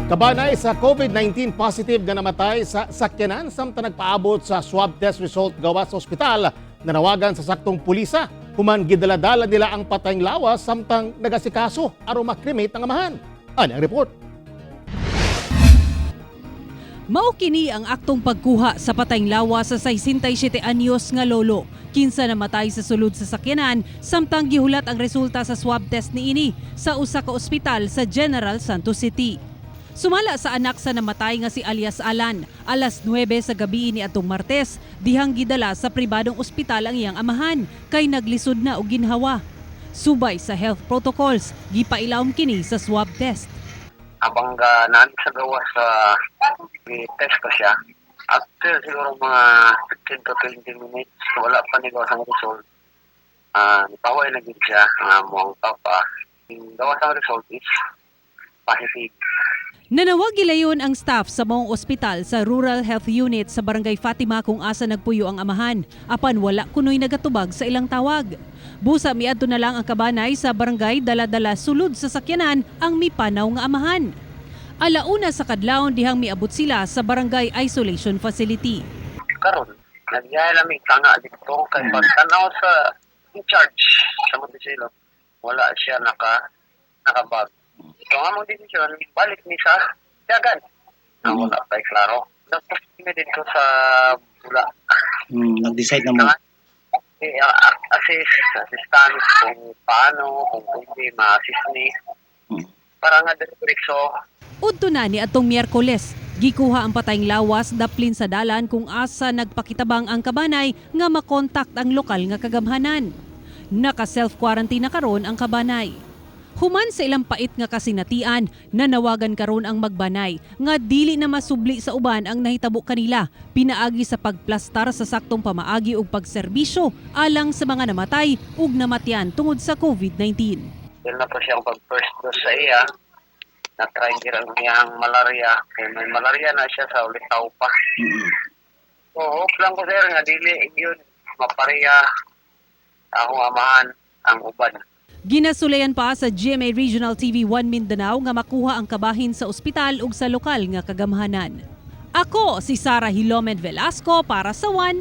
Kabanay sa COVID-19 positive nga namatay sa sakyanan samtang nagpaabot sa swab test result gawas sa ospital, nanawagan sa saktong pulisa human gidaladala nila ang patayng lawas samtang nagasikaso aron ma-cremate ang amahan. Ani ang report. Mao kini ang aktong pagkuha sa patayng lawas sa 67 anyos nga lolo kinsa namatay sa sulod sa sakyanan samtang gihulat ang resulta sa swab test niini sa usa ka ospital sa General Santos City. Sumala sa anak sa namatay nga si alias Alan, alas 9 sa gabi ni atong Martes, dihang gidala sa pribadong ospital ang iyang amahan kay naglisod na og ginhawa. Subay sa health protocols, gipailawom kini sa swab test. Habang naan sa gawa sa test ko siya, after siguro mga 15 to 20 minutes, wala pa ni gawas ang result. Nipaway na gid siya mo ang papa. Ang gawas ang result is positive. Nanawag gilayon ang staff sa maong ospital sa Rural Health Unit sa Barangay Fatima kung asa nagpuyo ang amahan, apan wala kunoy nagatubag sa ilang tawag. Busa miadto na lang ang kabanay sa barangay, dala-dala sulod sa sakyanan ang mipanaw nga amahan. Alauna sa kadlawon dihang miabot sila sa barangay isolation facility. Karon, nagyaya lang tanga dito kay pagtanaw sa in charge sa Montecelo, wala siya nakabag. So ang among desisyon, balik ni sa dagan. Na wala pa klaro. Nagpost mi dito sa bula. Nag-decide na mo. Eh, assistance kung paano, kung pwede ma-assist ni. Para nga diretso. Udto na ni atong Miyerkules, gikuha ang patayng lawas daplin sa dalan kung asa nagpakitabang ang kabanay nga makontakt ang lokal nga kagamhanan. Naka self-quarantine na karon ang kabanay. Human sa ilang pait nga kasinatian, nanawagan karon ang magbanay nga dili na masubli sa uban ang nahitabo kanila pinaagi sa pagplastar sa saktong pamaagi ug pagserbisyo alang sa mga namatay ug namatyan tungod sa COVID-19. Dahil na po siyang pag first dose sa iya, na-try ang iyang malaria. Kaya may malaria na siya sa ulitaw pa. So, hope lang ko, sir, nga dili yun mapareha akong amahan ang uban. Ginasulayan pa sa GMA Regional TV 1 Mindanao nga makuha ang kabahin sa ospital ug sa lokal nga kagamhanan. Ako si Sara Hilomen Velasco para sa 1